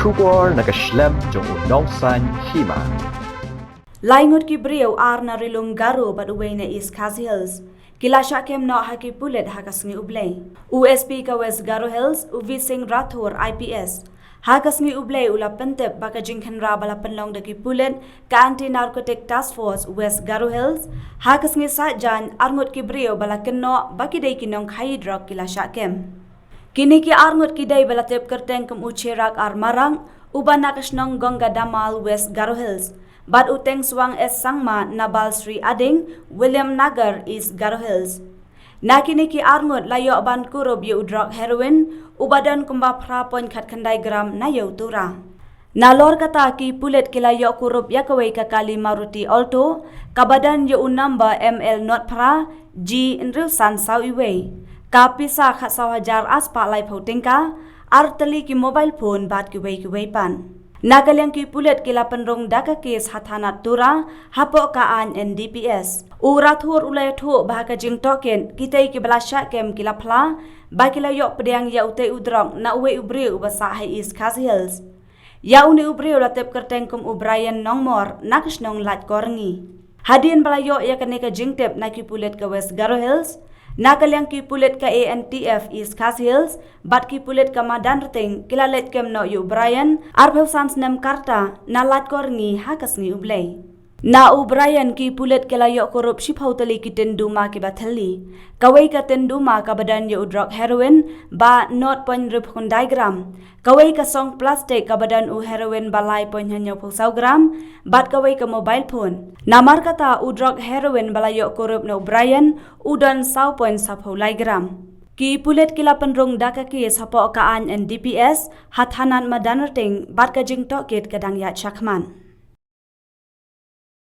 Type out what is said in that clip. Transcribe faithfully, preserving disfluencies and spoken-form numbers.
Khubor na ka shlem jong u Nongsaiñ Hima. Lai ngut ki briew, ar na Ri-lum Garo bad uwei na East Khasi Hills, ki la shah kem noh ha ki pulit ha ka sngi U Blei. U S P ka West Garo Hills, u V Singh Rathore I P S, ha ka sngi U Blei u la pyntip ba ka jingkhynra ba la pynlong da ki pulit ka Anti Narcotic Task Force West Garo Hills, ha ka sngi Saitjaiñ, ar ngut ki briew ba la kynnoh ba ki dei ki nongkhaii drok ki la shah kem. Kine ki ar ngut ki dei ba la tip kyrteng kum u Cherak R Marak, uba na ka shnong Gongkadamal, West Garo Hills, bad u Tengswang S Sangma na Balsri Ading, Williamnagar, East Garo Hills. Na kine ki ar ngut la ïoh ban kurup ïa u drok heroin, uba don kumba phra point khatkhyndai gram na ïew Tura. Nalor kata, ki pulit ki la ïoh kurup ïa kawei ka kali Maruti Alto, kaba don ïa u number M L not phra G hynriew san saw uwei, ka pisa khatsaw hajar arspah laiphew tyngka, ar tylli ki mobile phone bad kiwei kiwei pat. Na ka liang ki pulit ki la pynrung da ka kes ha thanat Tura, hapoh ka aiñ N D P S. U Rathore u la ïathuh ba ha ka jingtohkit, kitei kiba la shah kem ki la phla ba ki la ïoh pdiang ïa utei u drok na uwei u briew uba sah ha East Khasi Hills. Ïa une u briew la tip kyrteng kum u Brian Nongmor, na ka shnong Laitkor Rngi. Hadien ba la ïoh ïa kane ka jingtip na ki pulit ka West Garo Hills, na ka liang ki pulit ka A N T F East Khasi Hills bad ki pulit ka Madanrting ki la leit kem noh ïa u Brian, arphew san snem ka rta, na Laitkor Rngi ha ka sngi U Blei. Na u Brian ki pulit ki la ïoh kurup shiphew tylli ki tin duma kiba thylli. Kawei ka tin duma kaba don ïa u drok heroin ba not point hynriewphew khyndai gram. Kawei ka song plastik kaba don u heroin ba lai point hynñiewphew saw gram, bad kawei ka mobile phone. Namar kata, u drok heroin ba la ïoh kurup na u Brian u don saw point sawphew lai gram. Ki pulit ki la pynrung da ka kes hapoh ka aiñ N D P S ha thanat Madanrting bad ka jingtohkit ka dang ïaid shakhmat.